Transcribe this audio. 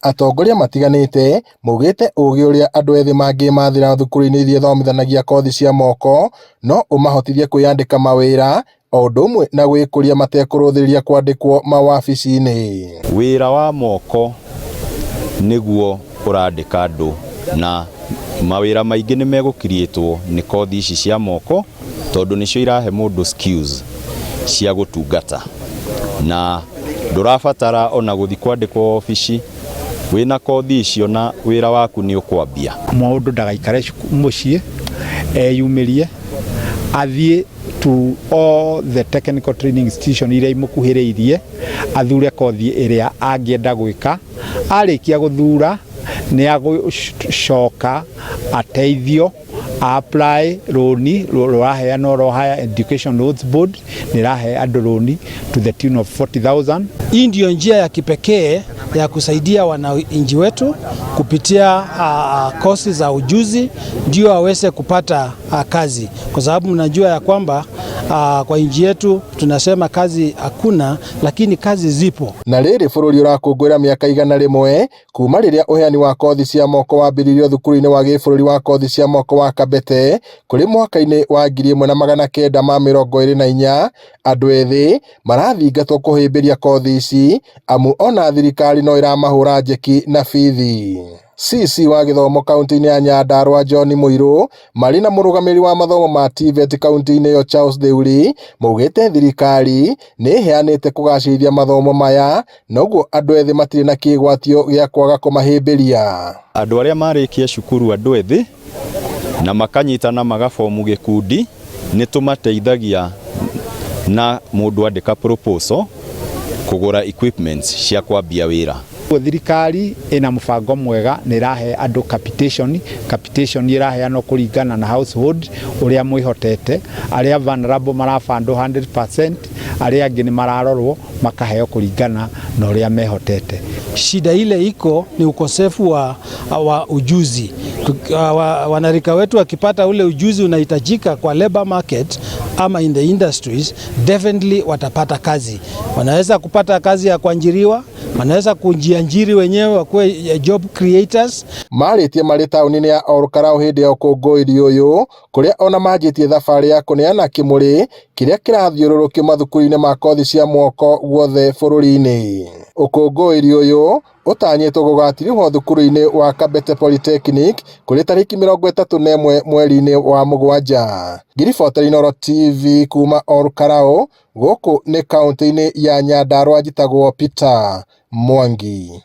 Atongoria matiganĩte maugĩte ũgĩ ũrĩa andũ ethĩ mangĩmathĩra thukuru-inĩ iria ithomithanagia kothi cia moko no ũmahotithie kwĩyandĩka mawĩra o ũndũ ũmwe na gwĩkũria matekũrũthĩrĩria kwandĩkwo mawabici-inĩ. Wĩra wa moko nĩguo ũrandĩka andũ na mawĩra maingĩ nĩ megũkiriĩtwo nĩ kothi ici cia moko tondũ nĩcio irahe mũndũ skills cia gũtungata na ndũrabatara ona gũthiĩ kwandĩkwo obici wĩna kothi icio na wĩra waku nĩ ũkwambia. Mũndũ ndagaikare mũciĩ eyumĩrie athiĩ to all the technical training institution iria imũkuhĩrĩirie athure kothi ĩrĩa angĩenda gwĩka. Arĩkia gũthura nĩ agũcoka ateithio apply rũni rũraheanwo rwa Higher Education Loans Board nĩ ĩrahe andũ rũni to the tune of 40,000. Hii ndiyo njia ya kipekee ya kusaidia wananchi wetu kupitia kosi za ujuzi ndio waweze kupata kazi, kwa sababu mnajua ya kwamba kwa nchi yetu tunasema kazi hakuna, lakini kazi zipo. Na rĩrĩ bũrũri ũrakũngũĩra mĩaka 100 kuma rĩrĩa ũheani wa kothi cia moko wambĩrĩirio thukuru-inĩ wa gĩbũrũri wa kothi cia moko wa Kabete kũrĩ mwaka-inĩ wa 1924, andũ ethĩ marathingatwo kũhĩmbĩria kothi ici amu ona thirikari no ĩramahũra njeki na bithi. CC wa gĩthomo kaunti-inĩ ya Nyandarua John Mũirũ marĩ na mũrũgamĩrĩri wa mathomo ma TVET kaunti-inĩ ĩyo Charles Theuri maugĩte thirikari nĩ ĩheanĩte kũgacĩrithia mathomo maya noguo andũ ethĩ matirĩ na kĩgwatio gĩa kwaga kũmahĩmbĩria. Andũ arĩa marĩkia cukuru andũ ethĩ na makanyitana magabomu gĩkundi nĩ tũmateithagia na mũndũ andĩka proposal kũgũra equipments cia kwambia wĩra. Thirikari ĩna mũbango mwega nĩ ĩrahe andũ capitation. Capitation ĩraheanwo kũringana na household ũrĩa mwĩhotete. Arĩa vulnerable marabandwo 100%, arĩa angĩ nĩ mararorwo makaheo kũringana na ũrĩa mehotete. Shida ile iko ni ukosefu wa ujuzi. Wanarika wetu wakipata ule ujuzi unahitajika kwa labor market ama in the industries, definitely watapata kazi. Wanaweza kupata kazi ya kuajiriwa, wanaweza kujiajiri wenyewe wakuwe job creators. Marĩtie marĩ taũni-inĩ ya Olkalau hĩndĩ ya ũkũngũĩri ũyũ kũrĩa ona manjĩtie thabarĩ ya kũneana kĩmũrĩ kĩrĩa kĩrathiũrũrũkio mathukuru-inĩ ma kothi cia moko guothe bũrũri-inĩ. Ũkũngũĩri ũyũ ũtanyĩtwo gũgatirihwo thukuru-inĩ wa Kabete Polytechnic kũrĩ tarĩki 31 mweri-inĩ wa 7. Ngiribota Inooro TV kuma Olkalau gũkũ nĩ kaunti-inĩ ya Nyandarua, njĩtagwo Peter Mwangi.